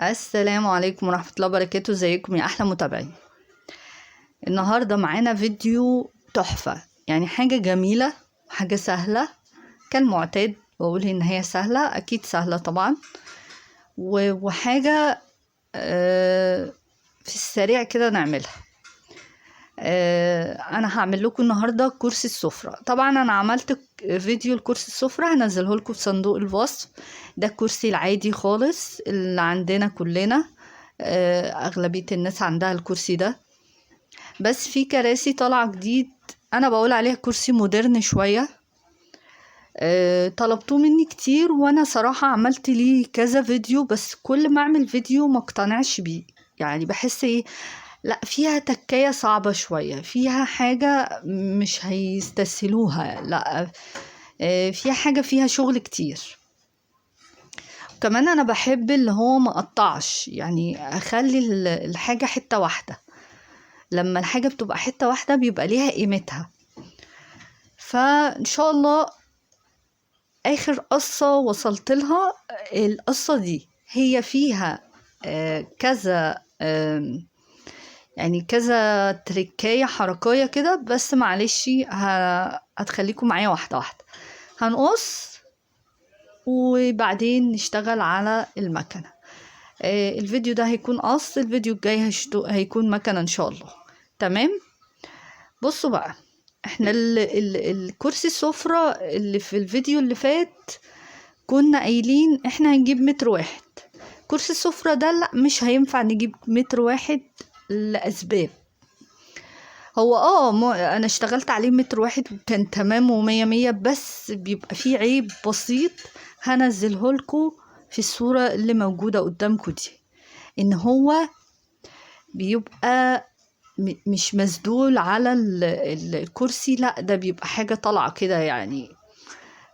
السلام عليكم ورحمة الله وبركاته. ازيكم يا احلى متابعين؟ النهاردة معانا فيديو تحفة، يعني حاجة جميلة وحاجة سهلة كالمعتاد. بقول ان هي سهلة، اكيد سهلة طبعا، وحاجة في السريع كده نعملها. انا هعمل لكم النهارده كرسي السفرة. طبعا انا عملت فيديو الكرسي السفرة، هنزله لكم في صندوق الوصف. ده الكرسي العادي خالص اللي عندنا كلنا، اغلبية الناس عندها الكرسي ده، بس في كراسي طالعه جديد انا بقول عليها كرسي مودرن شوية. طلبتوه مني كتير، وانا صراحة عملت ليه كذا فيديو، بس كل ما اعمل فيديو ما اقتنعش بيه. يعني بحس ايه، لا فيها تكاية صعبة شوية، فيها حاجة مش هيستسهلوها، لا فيها حاجة فيها شغل كتير. كمان انا بحب اللي هو ما قطعش، يعني اخلي الحاجة حتة واحدة. لما الحاجة بتبقى حتة واحدة بيبقى ليها قيمتها. فان شاء الله اخر قصة وصلت لها، القصة دي هي فيها كذا، يعني كذا تركاية حركية كده، بس معلش هتخليكم معايا واحدة واحدة. هنقص وبعدين نشتغل على المكنة. الفيديو ده هيكون قص، الفيديو الجاي هيكون مكنة ان شاء الله. تمام. بصوا بقى، احنا الكرسي السفرة اللي في الفيديو اللي فات كنا قايلين احنا هنجيب متر واحد. كرسي السفرة ده لا، مش هينفع نجيب متر واحد لأسباب. هو انا اشتغلت عليه متر واحد وكان تمام ومية مية، بس بيبقى فيه عيب بسيط هنزله لكم في الصورة اللي موجودة قدامكم دي، ان هو بيبقى مش مسدول على الكرسي، لا ده بيبقى حاجة طالعة كده، يعني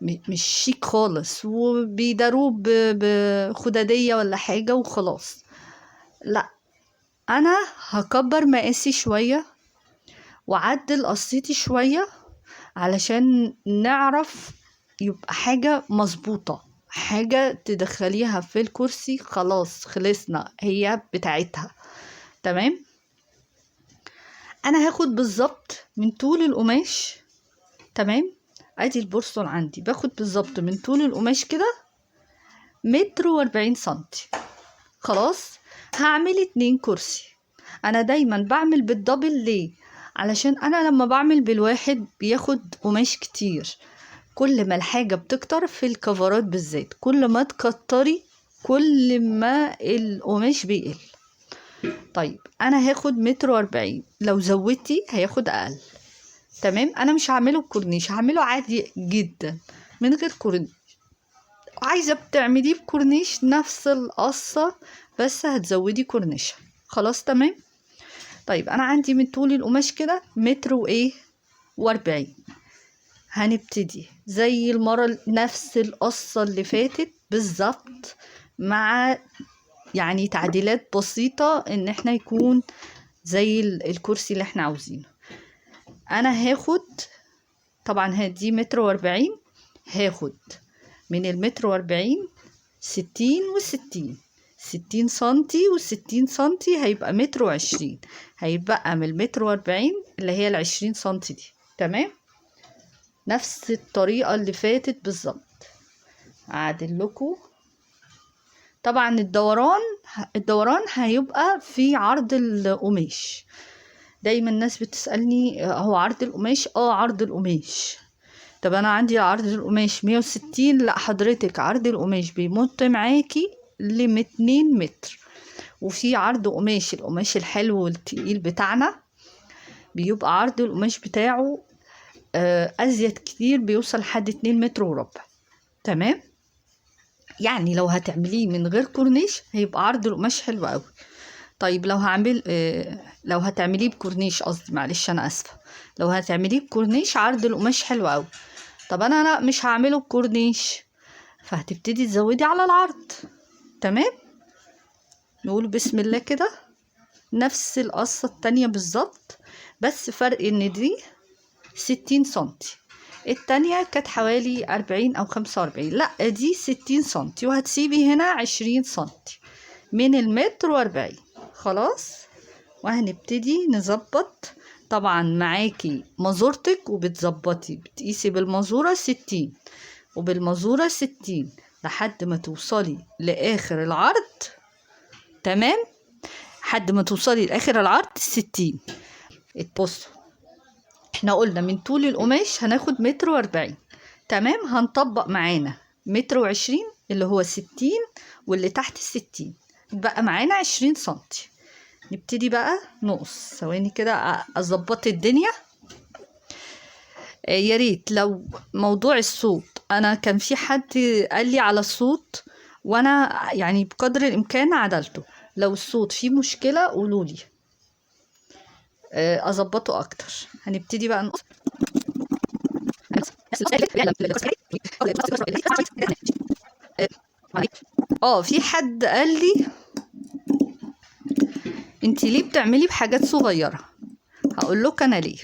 مش شيك خالص، وبيداروه بخدادية ولا حاجة وخلاص. لا انا هكبر مقاسي شوية وعدل قصتي شوية علشان نعرف يبقى حاجة مظبوطة، حاجة تدخليها في الكرسي خلاص خلصنا، هي بتاعتها. تمام. انا هاخد بالظبط من طول القماش. تمام. ادي البورصون عندي، باخد بالظبط من طول القماش كده 1.40 متر. خلاص هعمل 2 كرسي. انا دايما بعمل بالدبل ليه؟ علشان انا لما بعمل بالواحد بياخد قماش كتير. كل ما الحاجة بتكتر في الكفرات بالذات، كل ما تكتري كل ما القماش بيقل. طيب انا هاخد 1.40 متر، لو زودتي هياخد اقل. تمام. انا مش هعمله بكورنيش، هعمله عادي جدا من غير كورنيش. عايزة بتعمليه بكورنيش نفس القصة، بس هتزودي كورنيشة. خلاص تمام. طيب انا عندي من طول القماش كده متر وايه واربعين. هنبتدي زي المرة نفس القصة اللي فاتت بالظبط، مع يعني تعديلات بسيطة ان احنا يكون زي الكرسي اللي احنا عاوزينه. انا هاخد طبعا هدي 1.40 متر، هاخد من المتر واربعين ستين وستين، ستين سنتي وستين سنتي، هيبقى 1.20 متر. هيبقى من المتر واربعين اللي هي 20 سنتي دي. تمام. نفس الطريقة اللي فاتت بالظبط. اعدل لكم طبعا الدوران هيبقى في عرض القماش. دايما الناس بتسألني هو عرض القماش؟ عرض القماش. طب انا عندي عرض القماش 160. لا حضرتك عرض القماش بيمط معاكي ل2 متر. وفي عرض قماش، القماش الحلو والتقيل بتاعنا بيبقى عرض القماش بتاعه ازيد كتير، بيوصل لحد 2 متر وربع. تمام. يعني لو هتعمليه من غير كورنيش هيبقى عرض القماش حلو قوي. طيب لو هعمل لو هتعمليه بكورنيش، قصدي معلش انا اسفه، لو هتعمليه بكورنيش عرض القماش حلو قوي. طب انا لا مش هعمله بكورنيش، فهتبتدي تزودي على العرض. تمام. نقول بسم الله كده. نفس القصة التانية بالظبط، بس فرق ان دي 60 سنتي، التانية كانت حوالي 40 او 45، لا دي 60 سنتي، وهتسيبي هنا 20 سنتي. من 1.40 متر. خلاص، وهنبتدي نظبط. طبعا معاكي مازورتك وبتظبطي، بتقيسي بالمازورة 60 وبالمازورة 60 لحد ما توصلي لآخر العرض. تمام، لحد ما توصلي لآخر العرض 60. بصوا احنا قلنا من طول القماش هناخد 1.40 متر. تمام، هنطبق معانا 1.20 متر اللي هو 60 واللي تحت 60، بقى معانا 20 سنتي. نبتدي بقى نقص. ثواني كده اظبط الدنيا. يا ريت لو موضوع الصوت، انا كان في حد قال لي على الصوت وانا يعني بقدر الامكان عدلته. لو الصوت فيه مشكلة قولوا لي اظبطه اكتر. هنبتدي بقى نقص. في حد قال لي انتي ليه بتعملي بحاجات صغيرة؟ هقول لك انا ليه.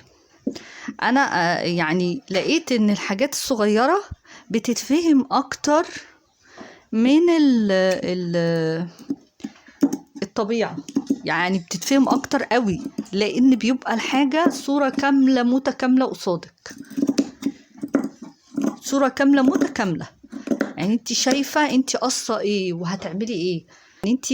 انا يعني لقيت ان الحاجات الصغيرة بتتفهم اكتر من ال ال الطبيعة، يعني بتتفهم اكتر قوي، لان بيبقى الحاجة صورة كاملة متكاملة قصادك، صورة كاملة متكاملة. يعني انت شايفة انت قصة ايه وهتعملي ايه، يعني انت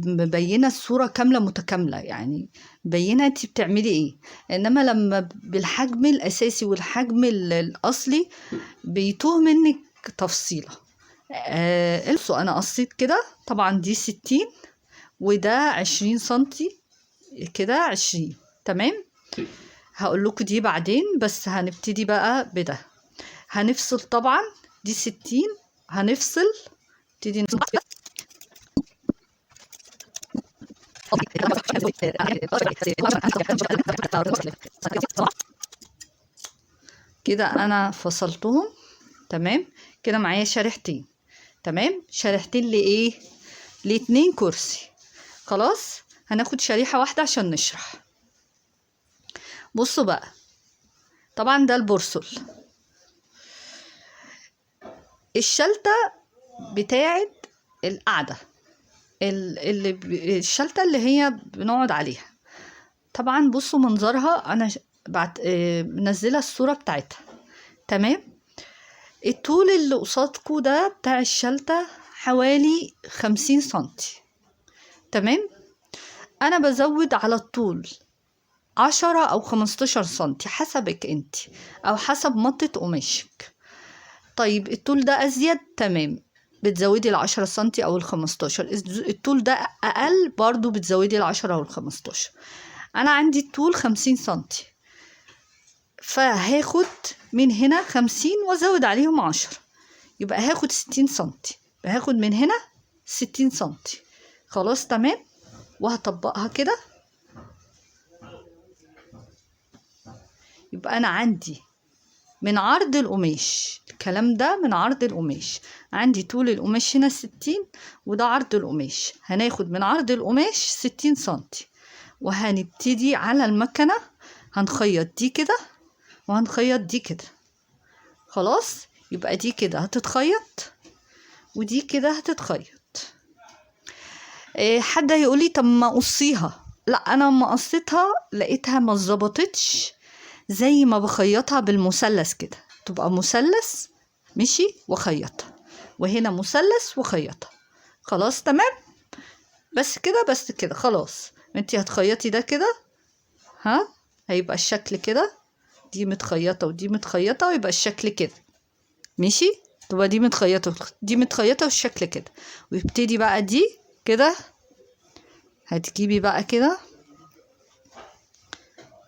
مبينة الصورة كاملة متكاملة، يعني مبينة انت بتعملي ايه. انما لما بالحجم الاساسي والحجم الاصلي بيتوه منك تفصيلة. انا قصيت كده، طبعا دي 60 وده 20 سنتي كده 20. تمام، هقول لكم دي بعدين، بس هنبتدي بقى بده. هنفصل طبعا دي 60، هنفصل نبتدي نفصل. كده انا فصلتهم. تمام كده معايا شريحتين. تمام، شريحتين لايه؟ لاتنين كرسي. خلاص، هناخد شريحة واحدة عشان نشرح. بصوا بقى، طبعا ده البرسل، الشلتة بتاعت القعدة، اللي الشلتة اللي هي بنقعد عليها. طبعا بصوا منظرها، انا بعت منزلة الصورة بتاعتها. تمام، الطول اللي قصادكوا ده بتاع الشلتة حوالي 50 سنتي. تمام، انا بزود على الطول 10 او 15 سنتي حسبك انت او حسب مطة قماشك. طيب الطول ده ازيد، تمام، بتزودي 10 سنتي او 15. الطول ده اقل برضو بتزودي 10 او 15. انا عندي الطول 50 سنتي، فهاخد من هنا 50 وازود عليهم 10، يبقى هاخد 60 سنتي. هاخد من هنا 60 سنتي. خلاص تمام، وهطبقها كده. يبقى انا عندي من عرض القماش، الكلام ده من عرض القماش، عندي طول القماش هنا 60 وده عرض القماش، هناخد من عرض القماش 60 سنتي، وهنبتدي على المكنة هنخيط دي كده وهنخيط دي كده. خلاص، يبقى دي كده هتتخيط ودي كده هتتخيط. حد هيقولي طب ما قصيها، لا انا ما قصيتها لقيتها ما اتظبطتش زي ما بخيطها بالمثلث كده، تبقى مثلث ماشي وخيطها، وهنا مثلث وخيطها. خلاص تمام، بس كده بس كده خلاص. انتي هتخيطي ده كده، ها هيبقى الشكل كده، دي متخيطه ودي متخيطه، ويبقى الشكل كده ماشي، تبقى دي متخيطه دي متخيطه والشكل كده. ويبتدي بقى دي كده، هتجيبي بقى كده،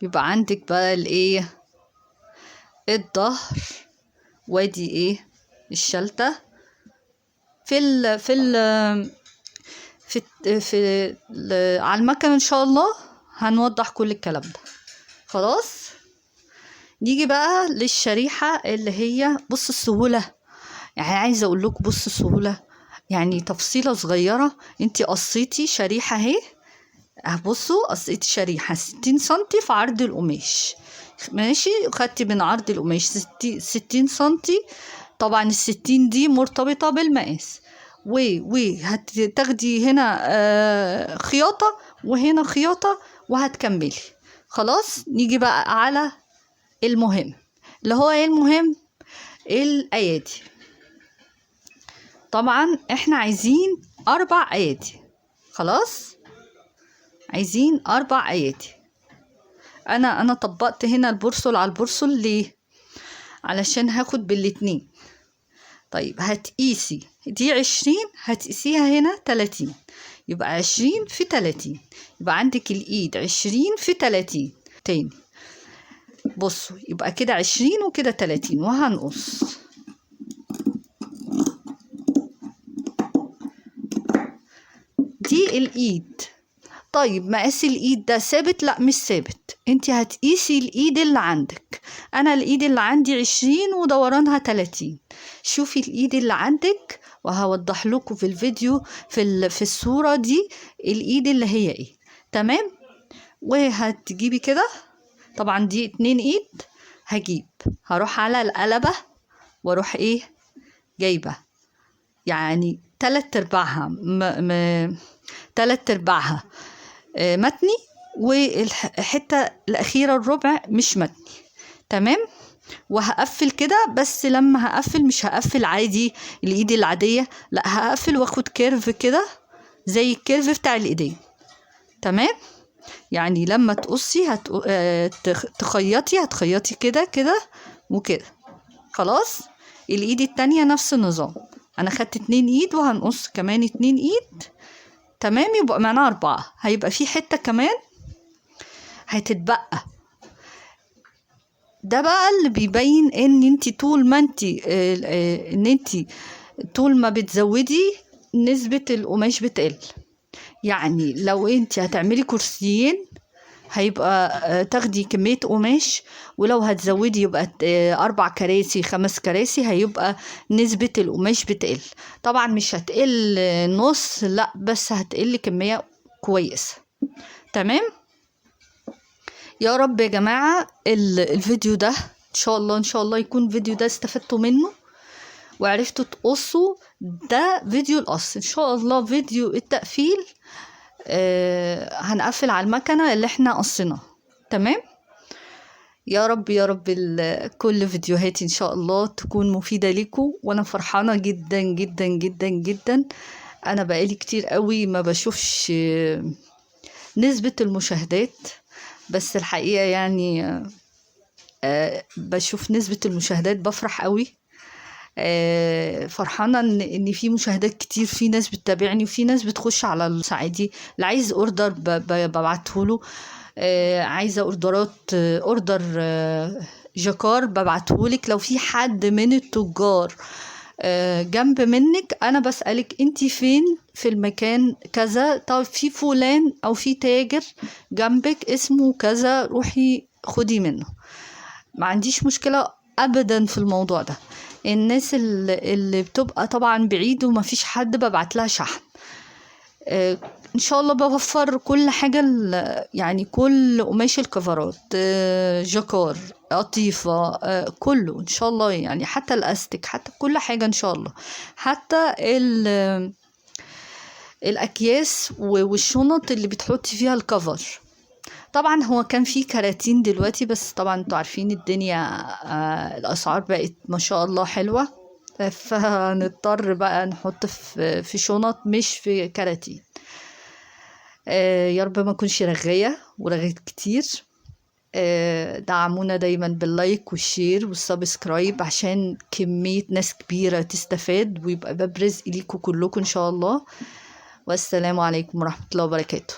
يبقى عندك بقى الايه الظهر، وادي ايه الشلتة في ال في ال في في ال على المكنة ان شاء الله هنوضح كل الكلام ده. خلاص، نيجي بقى للشريحة اللي هي بص السهولة، يعني عايزة اقول لكم بص السهولة، يعني تفصيلة صغيرة. انتي قصيتي شريحة اهي، بصوا قصيتي شريحة 60 سنتي في عرض القماش، ماشي، خدتي من عرض القماش 60 سنتي، طبعا 60 دي مرتبطة بالمقاس، و هتاخدي هنا خياطة وهنا خياطة وهتكملي. خلاص نيجي بقى على المهم، اللي هو ايه المهم؟ الايادي. طبعا احنا عايزين 4 ايادي. خلاص عايزين 4 ايادي. انا طبقت هنا البرصل على البرصل ليه؟ علشان هاخد بالاتنين. طيب هتقيسي دي 20، هتقيسيها هنا 30، يبقى 20 في 30، يبقى عندك الايد 20 في 30. تاني بصوا، يبقى كده 20 وكده 30، وهنقص. دي الايد. طيب مقاس الايد ده ثابت؟ لا مش ثابت، انت هتقيسي الايد اللي عندك. انا الايد اللي عندي 20 ودورانها 30. شوفي الايد اللي عندك، وهوضح لكم في الفيديو في الصورة دي الايد اللي هي ايه. تمام. وهتجيبي كده، طبعا دي 2 ايد، هجيب هروح على القلبة واروح ايه جايبة يعني 3/4 3/4 متني، والحتة الأخيرة الربع مش متني. تمام. وهقفل كده، بس لما هقفل مش هقفل عادي الايد العادية، لا هقفل واخد curve كده زي ال curve بتاع الايدين. تمام. يعني لما تقصي تخيطي، هتخيطي كده كده وكده. خلاص الايد التانية نفس النظام، انا خدت 2 ايد وهنقص كمان 2 ايد. تمام. يبقى معانا 4، هيبقى في حتة كمان هتتبقى. ده بقى اللي بيبين ان انت طول ما انت ان انت طول ما بتزودي نسبة القماش بتقل. يعني لو انت هتعملي كرسيين هيبقى تاخدي كمية قماش، ولو هتزودي يبقى 4 كراسي 5 كراسي هيبقى نسبة القماش بتقل. طبعا مش هتقل نص، لا بس هتقل كمية كويسة. تمام. يا رب يا جماعة الفيديو ده ان شاء الله، ان شاء الله يكون الفيديو ده استفدتوا منه وعرفتوا تقصوا. ده فيديو القص، ان شاء الله فيديو التقفيل هنقفل على المكنة اللي احنا قصيناها. تمام. يا رب يا رب كل فيديوهاتي ان شاء الله تكون مفيدة لكم، وانا فرحانة جدا جدا جدا جدا. انا بقالي كتير قوي ما بشوفش نسبة المشاهدات، بس الحقيقة يعني بشوف نسبة المشاهدات بفرح قوي. فرحانة ان في مشاهدات كتير، في ناس بتتابعني وفي ناس بتخش على الساعدي. اللي عايز order ببعته له، عايزة order ات، order جاكار ببعتهولك. لو في حد من التجار جنب منك انا بسألك انتي فين في المكان كذا، طب في فلان او في تاجر جنبك اسمه كذا، روحي خدي منه. ما عنديش مشكلة ابدا في الموضوع ده. الناس اللي بتبقى طبعا بعيد وما فيش حد ببعت لها شحن. ان شاء الله بوفر كل حاجة، يعني كل قماش الكفرات، جاكار، قطيفة، كله ان شاء الله، يعني حتى الاستك، حتى كل حاجة ان شاء الله، حتى الاكياس والشنط اللي بتحطي فيها الكفر. طبعا هو كان في كراتين دلوقتي، بس طبعا انتوا عارفين الدنيا، الاسعار بقت ما شاء الله حلوة، فنضطر بقى نحط في شنط مش في كراتين. يا رب ما اكونش رغية ورغيت كتير. دعمونا دايما بال like وال share وال subscribe عشان كمية ناس كبيرة تستفاد، ويبقى باب رزق ليكوا كلكم ان شاء الله. والسلام عليكم ورحمة الله وبركاته.